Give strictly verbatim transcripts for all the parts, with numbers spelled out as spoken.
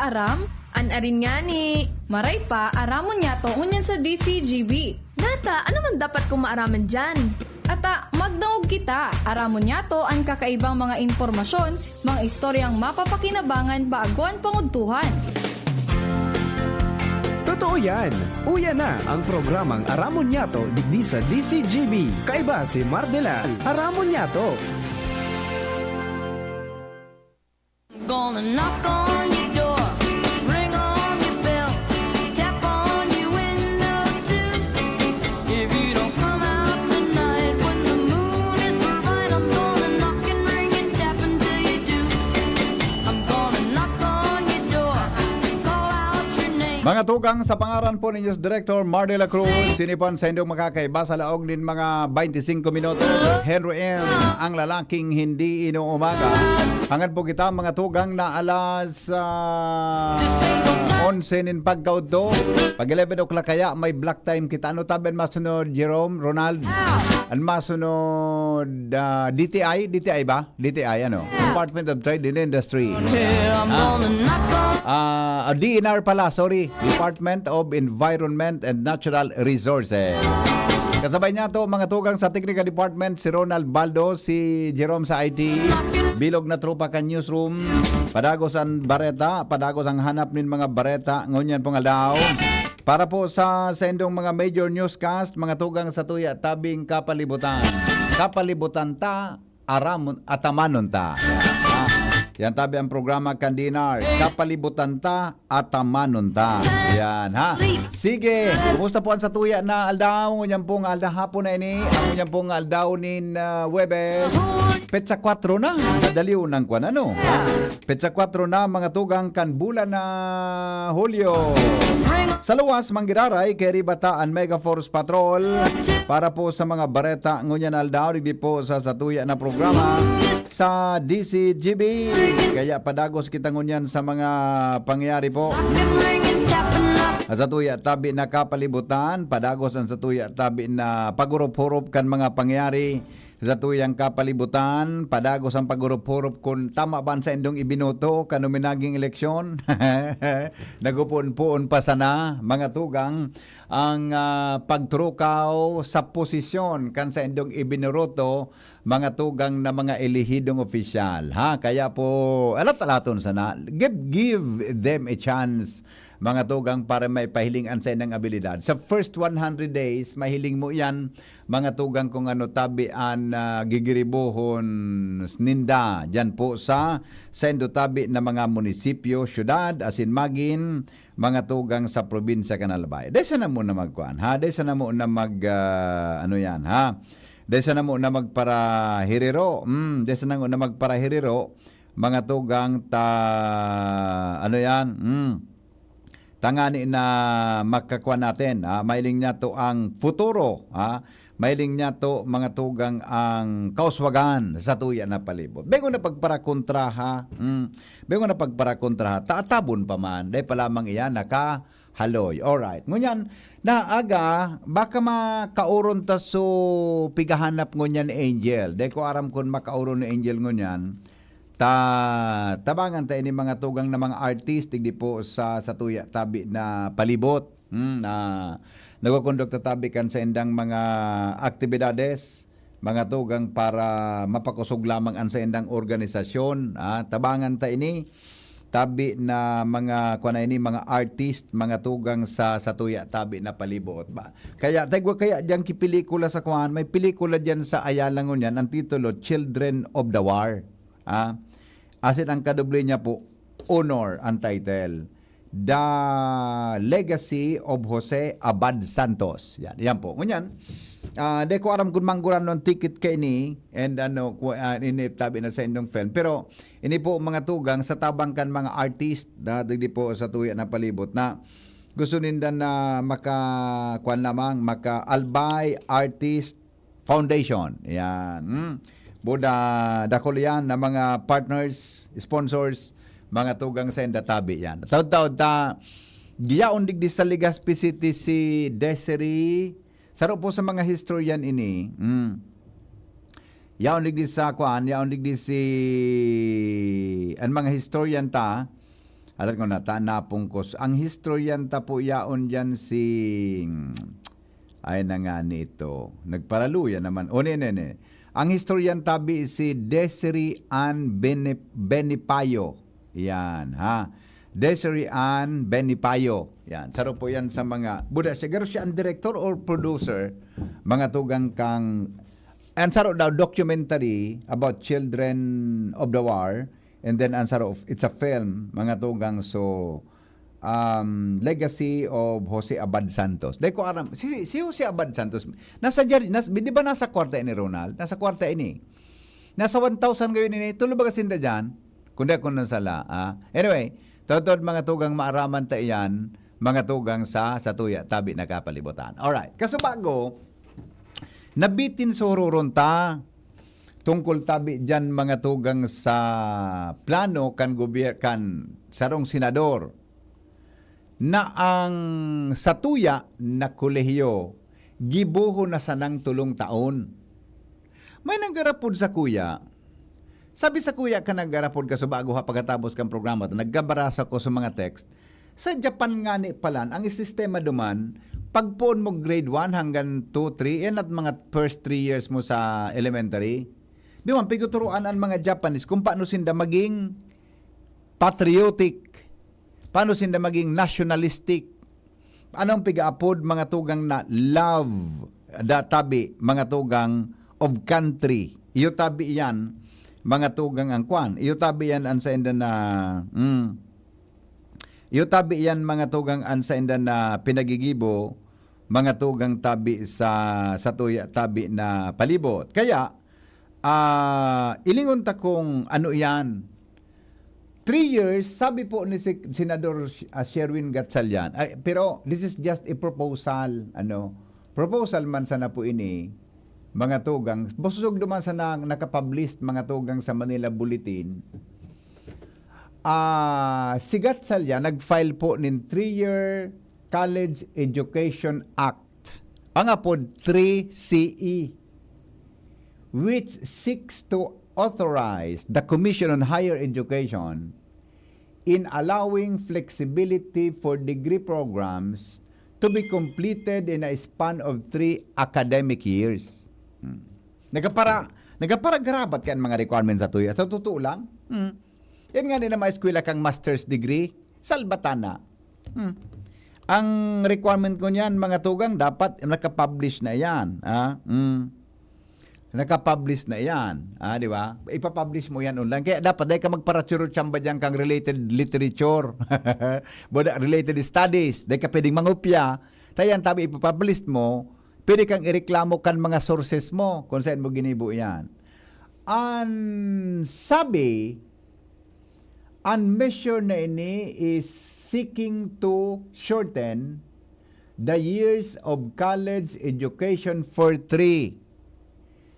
Aram? An arin ngani. Maray pa, aramon niyato ngunyan sa D C G B. Nata, ano man dapat kong maaraman diyan? Ata, magdangog kita. Aramon niyato an kakaibang mga impormasyon, mga istoryang mapapakinabangan bago an pangudtuhan. Totoo yan! Uya na ang programang Aramon Niyato digdi sa D C G B. Kaiba si Mardela. Aramon Niyato! Gonna knock on your door, ring on your bell, tap on your window too. If you don't come out tonight when the moon is bright, I'm gonna knock and ring and tap until you do. I'm gonna knock on your door, call out your name. Mga tugang, sa pangaran po ni News Director Mardy La Cruz, sinipan sa indong makakaiba sa laog nin mga twenty-five minutos. Henry M, ang lalaking hindi inuumaga. Hangad po kita, mga tugang, na alas ah, onse nin pagkaudto. Pag eleven o'clock kaya, may block time kita. Ano tabi an masunod, Jerome, Ronald? An masunod, ah, D T I? D T I ba? D T I, ano? Department of Trade and Industry. Ah, ah, D N R pala, sorry. Department of Environment and Natural Resources. Kasabay niyato, mga tugang sa Technical Department, si Ronald Baldo, si Jerome sa I T, bilog na tropa kan newsroom, padagos ang bareta, padagos ang hanap nin mga bareta, ngunyan pong aldaw. Para po sa saindong mga major newscast, mga tugang sa tuya, tabing kapalibutan. Kapalibutan ta, aramon, atamanon ta. Yan, ha? Yan tabi ang programa kan D N R. Kapalibutan ta, atamanon ta. Yan, ha? Sige, kumusta po ang satuya na aldaw? Ngunyan pong aldaw hapon na ini. Ang ngunyan pong aldaw nin ah, Huwebes. Petsa kwatro na. Madali unang kwan, ano? Petsa kwatro na, mga tugang kan bulan na Hulyo. Sa luwas, manggiraray, kay riba ta an Mega Force Patrol para po sa mga bareta ngunyan aldaw, digdi po sa satuya na programa sa D C G B. Kaya padagos kita ngunyan sa mga pangyayari po. Sa satuya tabi na kapalibutan, padagos ang satuya tabi na pagurop-hurop kan mga pangyayari sa tuyang kapalibutan, padagos ang pagurop-hurop kun tama ba an saindong ibinoto kan minaging eleksyon. Nagupon-puon pa sana, mga tugang, ang ah, pagtrukaw sa posisyon kan saindong ibinoroto, mga tugang na mga elehidong opisyal. Ha? Kaya po, alat-alaton sana, give, give them a chance, mga tugang, para maipahiling an saindang abilidad. Sa first one hundred days, mahiling mo yan, mga tugang, kung ano tabi an ah, gigiribohon ninda dyan po sa saindo tabi na mga munisipyo, syudad, asin magin mga tugang sa probinsya kan Albay. Dai sana mo na magkuan, ha? Dai sana mo na mag, ah, ano yan, ha? Dai sana mo na magparahiriro. Mm, dai sana mo na magparahiriro, mga tugang ta, ano yan? Mm. Tangani na makakuan natin, ha? Mahiling niya to ang futuro, ha? Mahiling niya to, mga tugang, ang kauswagan sa tuya na palibot. Bengo na pagparakontraha, mm, bengo na pagparakontraha, tatabon pa man, dai pa lamang iyan nakahaloy. Alright. Ngunyan, na aga, baka makauron ta so pigahanap ngunyan ni Angel. Dai ko aram kun makauron ni Angel ngunyan. Ta tabangan ta ini mga tugang na mga artist, digdi po sa, sa tuya tabi na palibot. Hmm, na nagkukondukta tabi kan saindang mga aktibidades, mga tugang, para mapakosog lamang an saindang organisasyon. Ah, tabangan ta ini, tabi na mga, kuwan na ini, mga artist, mga tugang sa, sa tuya tabi na palibot ba. Kaya, tagwa kaya diyang kipelikula sa kuwan, may pelikula diyan sa Ayala ngunyan, ang titulo, Children of the War. Ah, asin ang kadoble niya po, Honor ang title. The Legacy of Jose Abad Santos. Yan, yan po. Ngunyan, ah, di ko aram kung mangguran ng ticket kaini and ano, ku- ah, ini tabi na sa indong film. Pero ini po mga tugang sa tabang kan mga artist na digdi po sa tuya na palibot na gusto ninda na maka kuwan lamang, maka Albay Artist Foundation. Yan. Hmm. Buda, dakul yan na mga partners, sponsors, mga tugang sa inda tabi yan. Taod-taod ta, giyaon digdi sa Legazpi City si Desiree. Saro po sa mga historian ini. Hmm. Yaon digdi sa kuan, yaon digdi si, ang mga historian ta, Alam ko na, ta napungkos. Ang historian ta po yaon diyan si, ay na nga ni ito. Nagparaluya naman. O, ne, ne, ne. Ang historian tabi si Desiree Ann Bene-, Benipayo. Yan, ha. Desiree Ann Benipayo. Yan. Saro po yan sa mga, buda siya. Garo siya ang director or producer. Mga tugang kang, ang saro daw documentary about children of the war. And then, ang saro, it's a film, mga tugang. So, um, Legacy of Jose Abad Santos. Dai ko aram, si, si Jose Abad Santos, nasa, jar- nas, di ba nasa kwarta ini, Ronald? Nasa kwarta ini. Nasa one thousand ngayon ini. Tulo ba kasinda dyan? Kung di ako nasala, ah. Anyway, totoo, mga tugang, maaraman ta iyan, mga tugang sa, sa tuya, tabi na kapalibutan. Alright. Kasubago, nabitin sa hururon ta, tungkol tabi diyan, mga tugang, sa plano kan gobyerno, kan sarong senador, na ang satuya na kolehiyo gibohon na sanang tolong taon. May naggarapod sakuya. Sabi sakuya kan naggarapod, kasubago ha, pagkatapos kan programa, nagkabarasa ko sa mga text. Sa Japan ngani palan, ang sistema duman, pagpoon mo grade one hanggang two, three, yan at mga first three years mo sa elementary. Duman, piguturuan ang mga Japanese kung paano sinda maging patriotic, paano sinda maging nationalistic. Anong pigaapod, mga tugang, na love da tabi, mga tugang, of country? Iyo tabi yan, mga tugang, ang kwan. Iyo tabi yan ang sainda na, mm. Iyo tabi yan, mga tugang, ang sainda na pinagigibo, mga tugang, tabi sa, sa tuya, tabi na palibot. Kaya, ah, ilingon ta kung ano iyan. Three years, sabi po ni si Senador, ah, Sherwin Gatchalian, ay, pero this is just a proposal, ano, proposal man sana po ini, mga tugang, busog duman sana nakapublish, mga tugang, sa Manila Bulletin. Ah, si Gatchalian nag-file po nin three-year College Education Act, ang apod three C E, which seeks to authorize the Commission on Higher Education in allowing flexibility for degree programs to be completed in a span of three academic years. Hmm. Nagapara-, nagaparagrabat kan mga requirements sa tuya. Sa totoo lang, hmm. Yan nga din ang mga eskwela kang master's degree, salbatana. Hmm. Ang requirement ko niyan, mga tugang, dapat nakapublish na yan. Ah? Hmm. Nakapublish na yan. Ah, di ba? Ipapublish mo yan online. Kaya dapat dahil ka magparatsuro-tsamba dyan kang related literature. Boda, related studies. Dahil ka pwedeng mangopya. Tayan tabi ipapublish mo, pwede kang ireklamo kan mga sources mo kung saan mo ginibo yan. Ang sabi, ang measure na ini is seeking to shorten the years of college education for three,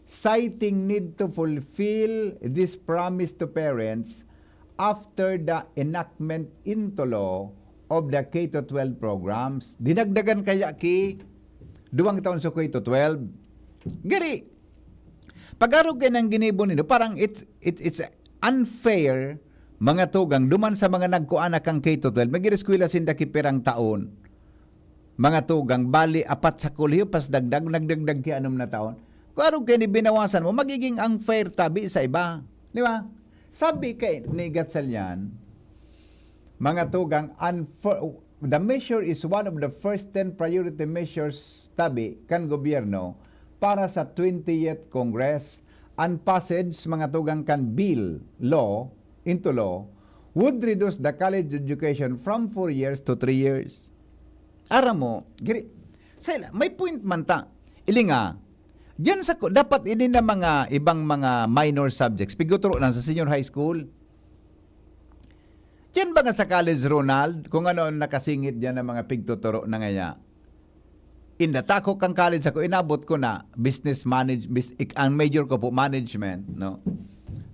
citing need to fulfill this promise to parents after the enactment into law of the K to twelve programs. Dinagdagan kaya ki duwang taon sa K to twelve. Giri, pag-arog kay nang ginibo nindo, parang it's, it's, it's unfair, mga tugang, duman sa mga nagkuan na kang K to twelve, mag-ireskwela sinda ki pirang taon, mga tugang, bali, apat sa kolehiyo, pas dagdag, nagdagdag ki anom na taon. Kung arog kay ni binawasan mo, magiging unfair tabi sa iba. Di ba? Sabi kay ni Gatchalian, mga tugang, unfair, the measure is one of the first ten priority measures tabi kan gobyerno para sa twentieth Congress. An passage, mga tugang, kan bill, law, into law, would reduce the college education from four years to three years. Aram mo, giri, sa, may point man ta. Ilinga, diyan sa, dapat ini na mga ibang mga minor subjects, piguturo lang sa senior high school. Diyan ba nga sa college, Ronald, kung ano ang nakasingit diyan ng mga pigtuturo na ngaya? In the tako kang college ako, inabot ko na business manage-, bus-, ik-, ang major ko po, management, no?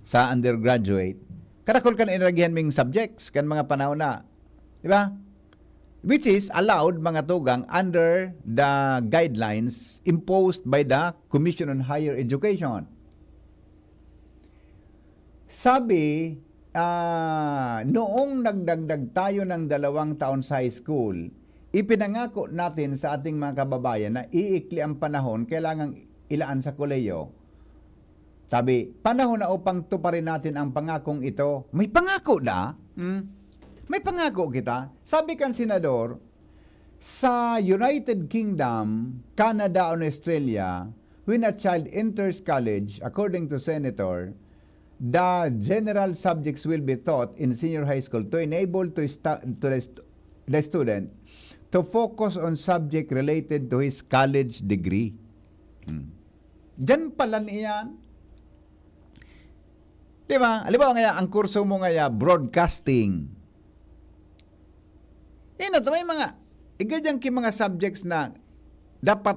Sa undergraduate. Karakol kan inaragihan ming subjects, kan mga panahon na, di ba? Which is allowed, mga tugang, under the guidelines imposed by the Commission on Higher Education. Sabi, ah, noong nagdagdag tayo ng dalawang taon sa high school, ipinangako natin sa ating mga kababayan na iikli ang panahon kailangang ilaan sa kolehiyo. Sabi, panahon na upang tuparin natin ang pangakong ito. May pangako da? Hmm? May pangako kita? Sabi kan senador, sa United Kingdom, Canada, and Australia, when a child enters college, according to Senator, the general subjects will be taught in senior high school to enable to sta- to the, st- the student to focus on subject related to his college degree. Hmm. Diyan pala niyan. Di ba? Halimbawa ngaya, ang kurso mo ngaya, broadcasting. Ina, may mga, iga dyan ki mga subjects na dapat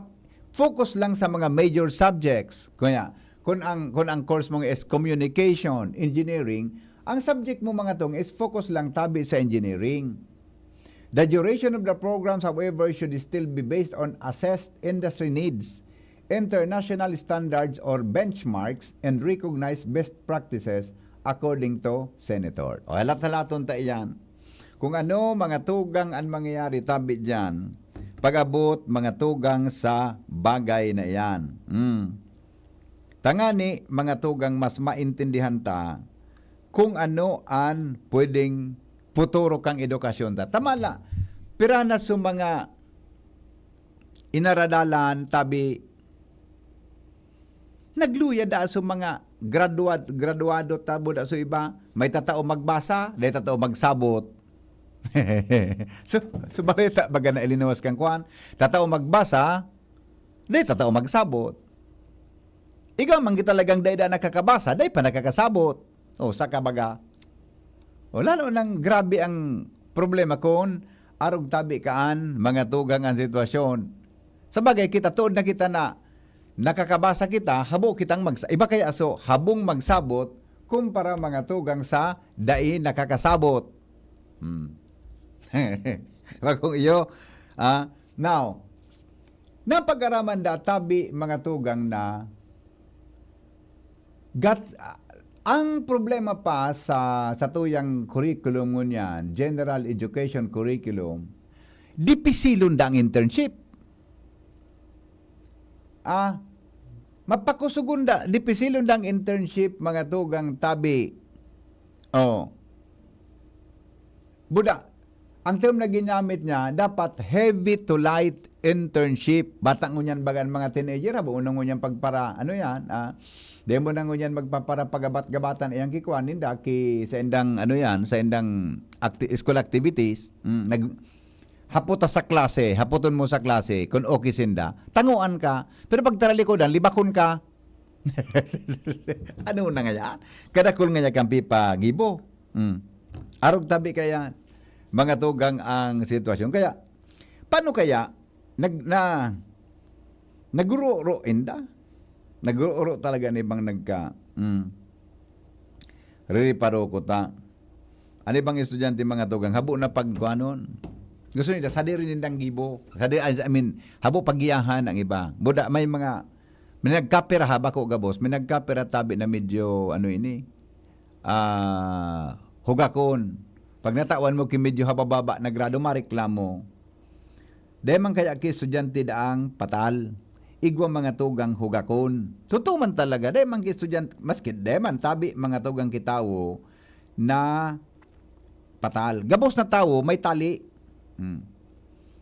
focus lang sa mga major subjects. Kaya, kung ang, kung ang course mong is communication, engineering, ang subject mo mga tong is focus lang tabi sa engineering. The duration of the programs, however, should still be based on assessed industry needs, international standards or benchmarks, and recognized best practices according to Senator. O, halat-halaton ta iyan. Kung ano, mga tugang an mangyayari tabi diyan, pag-abot, mga tugang sa bagay na iyan. Hmm. Tangani, mga tugang, mas maintindihan ta kung ano an pwedeng futuro kang edukasyon ta. Tama la, pira na sa mga inaradalan, tabi, nagluya da sa mga graduad-, graduado, tabo da sa iba, may tatao magbasa, may tatao magsabot. So, sa balita, baga na ilinuwas kang kwan, tatao magbasa, may tatao magsabot. Ikaw man talagang dai da nakakabasa, dai pa nakakasabot. O, saka baga. O, lalo nang grabe ang problema kun arog tabi kaan, mga tugang, ang sitwasyon. Sa bagay, kita, tuod na kita na nakakabasa kita, habo kitang magsa-, iba kaya so, habong magsabot, kumpara, mga tugang, sa dai nakakasabot. Hmm. Bagong iyo. Ah, now, napag-araman da tabi, mga tugang, na gat-, ang problema pa sa, sa tuyang curriculum ngunyan, general education curriculum, dipisilon da ang internship. Ah, mapakusugon da, dipisilon da ang internship, mga tugang, tabi. Oh. Buda, ang term na ginamit niya, dapat heavy to light internship. Bata ngunyan baga ang mga teenager, habo na ngunyan pagpara, ano yan, ah, di mo na ngunyan magpapara pagabat-gabatan, iyang kikuan ninda, ki, sa indang, ano yan, sa indang acti-, school activities. Mm, nag-, hapot ta sa klase, hapoton mo sa klase, kung okay sinda, tangoan ka. Pero pag taralikodan, libakon ka. Ano na nga yan? Kadakol nga niya kang pipagibo. Mm. Arog tabi kaya, mga tugang ang sitwasyon. Kaya, paano kaya, nag-, na, naguro-ro inda? Naguro-ro talaga ni bang nagka, mm. Rereparo ko ta. Ano bang estudyante, mga tugang? Habo na pagkuanon. Gusto nila, sadiri nindang gibo. Sadiri, I mean, habo pagiyahan ang iba. Buda, may mga, may nagkapira ha, bako gabos, may nagkapira tabi na medyo, ano ini, ah, hugakon. Pag natawan mo ki medyo habababa na grado, mareklamo. Dai man kaya ki estudyante daang patal, igwa mga tugang hugakon. Totoo man talaga, dai man ki estudyante, maski dai man tabi mga tugang ki tawo na patal. Gabos na tawo, may tali. Hmm.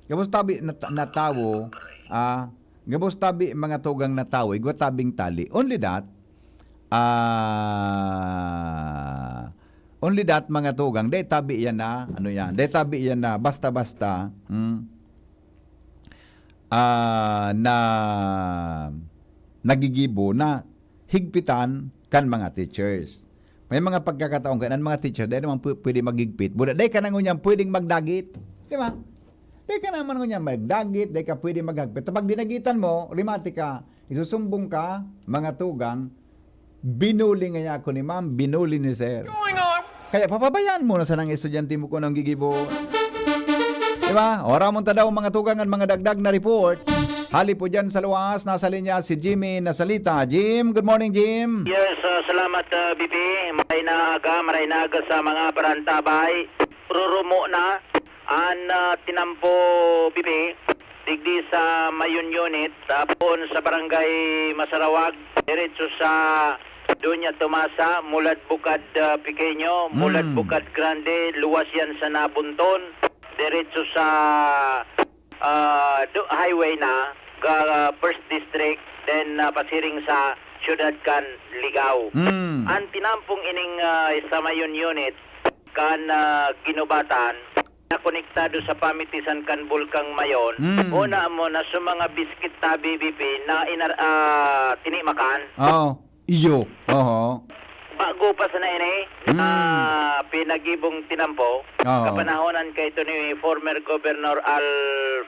Gabos tabi na, na tawo, ah, gabos tabi mga tugang na tawo, igwa tabing tali. Only that, ah, only that, mga tugang, dai tabi yan na, ano yan, dai tabi yan na basta-basta, hmm, ah, na nagigibo na higpitan kan mga teachers. May mga pagkakataon kan ang mga teacher, dai naman pu-, pwede maghigpit. Buda, dai ka na ngunyan pwedeng magdagit. Di ba? Dai ka naman ngunyan magdagit, dai ka pwede maghagpit. Pag dinagitan mo, rimati ka, isusumbong ka, mga tugang, binuli nga niya ako ni ma'am, binuli ni sir. Kaya papabayaan mo na sanang estudyante mo kung anong gigibo. Di ba? O, ramon ta daw, mga tugang, ang mga dagdag na report. Hali po dyan sa luwas, nasa linya si Jimmy Nasalita. Jim, good morning, Jim. Yes, ah, salamat, ah, B P. Maray na aga, maray na aga sa mga parantabay. Rurumo na an, ah, tinampo, B P, digdi sa Mayon Unit, ah, poon sa Barangay Masarawag, diretso sa Doña Tomasa, Mulad Bukad, ah, Pequeño, Mulad Mm. Bukad Grande, luwas yan sa Nabunton, diretso sa ah, do-, highway na, ga First District, then, ah, pasiring sa siyudad kan Ligao. Mm. An tinampong ining, ah, sa Mayon Unit kan, ah, Guinobatan, na konektado sa pamitisan kan Bulkang Mayon, Mm. una mo na sa mga biskit tabi, B P, na inar-, ah, tinimakan. Oo. Iyo. Oho. Bago pa sana ini, Mm. ah, pinagibong tinampo, Oo. kapanahonan kaito ni former Governor Al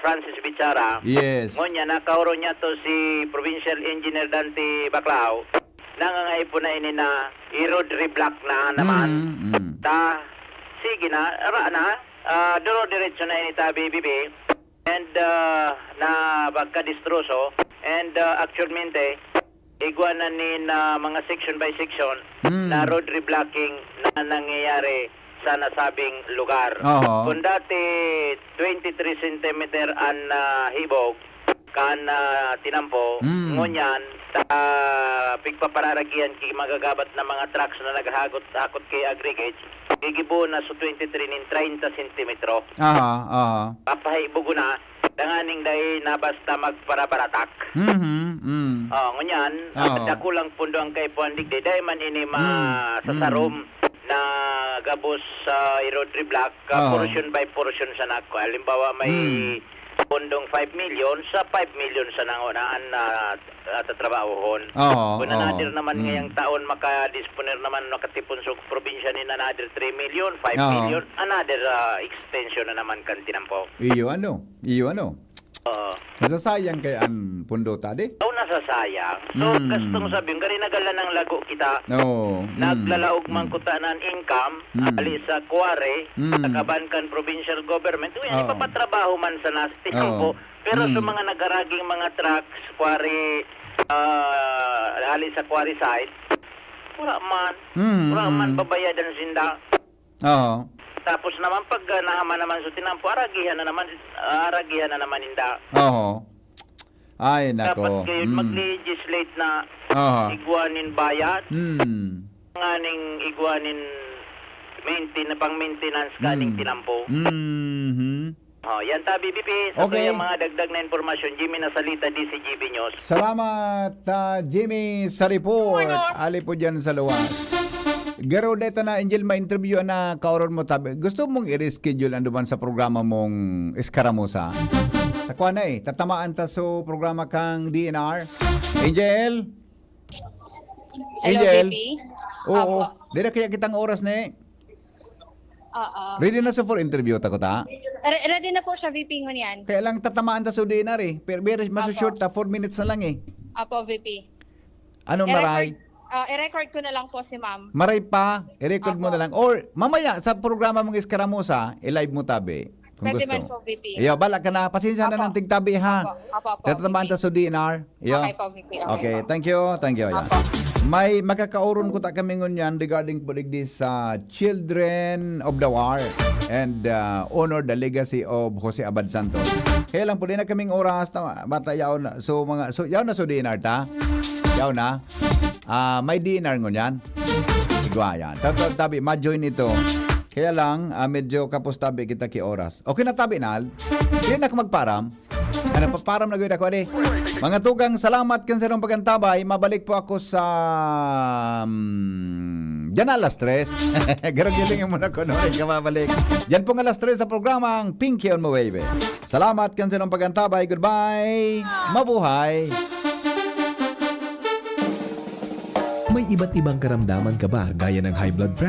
Francis Bichara. Yes. Ngunyan, nakaoron niya to si Provincial Engineer Dante Baclao. Nangangaipo na ini na i-road reblock na naman. Mm, mm. Ta, sige na, ara na. Ah, duro diretso na ini ta, B B B. And, ah, na pagkadistroso. And, ah, actualmente, igwa na nin, ah, mga section by section Mm. na road reblocking na nangyayari sa nasabing lugar. Oho. Kung dati, twenty-three centimeter an, ah, hibog, kan, ah, tinampo, Mm. ngunyan, sa pigpapararagihan ki magagabat na mga trucks na naghahagot-hakot ki aggregate, gigibo na sa twenty-three nin treinta sentimetro. Aha, aha. Papahibugo na, tanganing dai na basta magparabaratak. Mhm, mm. Oh, ngunyan, Oo. dakulang pundo ang kaipuhan digdi. Dai man ini Mm, masasarom mm. na gabos sa road reblock, ka Oo. portion by portion sa nako. Halimbawa, may Mm. pundong five million, sa five million sa nangunaan na, ah, tatrabahohon. Oo, Kung oo. another naman Mm. ngayang taon, makadisponer naman, makatipon sa probinsya nin another three million, Oo. five million, another, ah, extension na naman kan tinampo. Iyo ano? Iyo ano? Oo. Nasasayang kay an pundo ta, di? Oo, nasasayang. So, Mm. gastong sabi, gari nagala ng lago kita. Oo, mm. Naglalaog man Mm. kuta ng income, Mm. ali sa quarry, Mm. sa kaban kan provincial government, uy, Oo. ipapatrabaho man sa nas-, Oo. tinampo. Pero sa Mm. mga nagaraging mga trucks, quarry, ah, ali sa quarry site, wala man. Mm, Wala man mm. babayadan sinda. Oo. Tapos naman, pag, ah, nahaman naman sa tinampo, aragihan na naman, ah, aragihan na naman inda. Oo. Ay, nako. Dapat kayo Mm. mag-legislate na Aha. igwa nin bayad, Mm. nganing igwa nin maintain-, pang-maintenance kaning Mm. tinampo. Mhm. Oh, yan ta, B B P. Sa Okay. tuyang mga dagdag na impormasyon, Jimmy Nasalita, D C G B News. Salamat, ah, Jimmy, sa report. Ano? Ali po dyan sa luwas. Garo, deta na, Angel, ma-interview na kaoron mo tabi. Gusto mong i-reschedule ang duman sa programa mong Eskaramusa? Takwa na eh. Tatamaan ta so programa kang D N R. Angel? Hello, Angel? V P. Oo. Apo. Dira kaya kitang oras na eh. Oo. Ready na sa for interview, takot, ha? Re-, ready na po siya, V P, ngunyan. Kaya lang tatamaan ta sa D N R, eh. Pero, pero mas Apo. short ta, four minutes na lang, eh. Apo, V P. Anong maray? I-record, ah, i-record ko na lang po si ma'am. Maray pa, i-record mo Apo. na lang. Or, mamaya, sa programa mong Eskaramusa, i-live mo tabi. Kung Pwede gusto. man po, V P. Iyo, bala ka na. Pasensya na Apo. ng tigtabi, ha? Apo, apo, apo, Tatamaan V P. ta sa D N R. Iyo. Okay po, V P. Okay Okay, po. thank you. Thank you. Ayan. Apo. May makakaoron ko ta kami ngunyan regarding po digdi sa Children of the War and, uh, honor the legacy of Jose Abad Santos. Kaya lang po, di na kaming oras. Tama, bata, yaon na. So, mga, so, yaon na, so D N R ta? Yaon na? Ah, may D N R ngunyan? Igwa yan. Tabi, tabi, ma-join ito. Kaya lang, ah, medyo kapos tabi kita ki oras. Okay na tabi, Nal? Di na ako magparam. Ano, paparam na gawin ako, adi. Mga tugang, salamat kan sarong pag-antabay. Mabalik po ako sa, um, dyan na alas tres. Garong giling mo na ko, no? Ikaw mabalik. Dyan pong alas tres sa programang Pinky on Mawebe. Salamat kan sarong pag-antabay. Goodbye. Mabuhay. May iba't ibang karamdaman ka ba, gaya ng high blood pressure?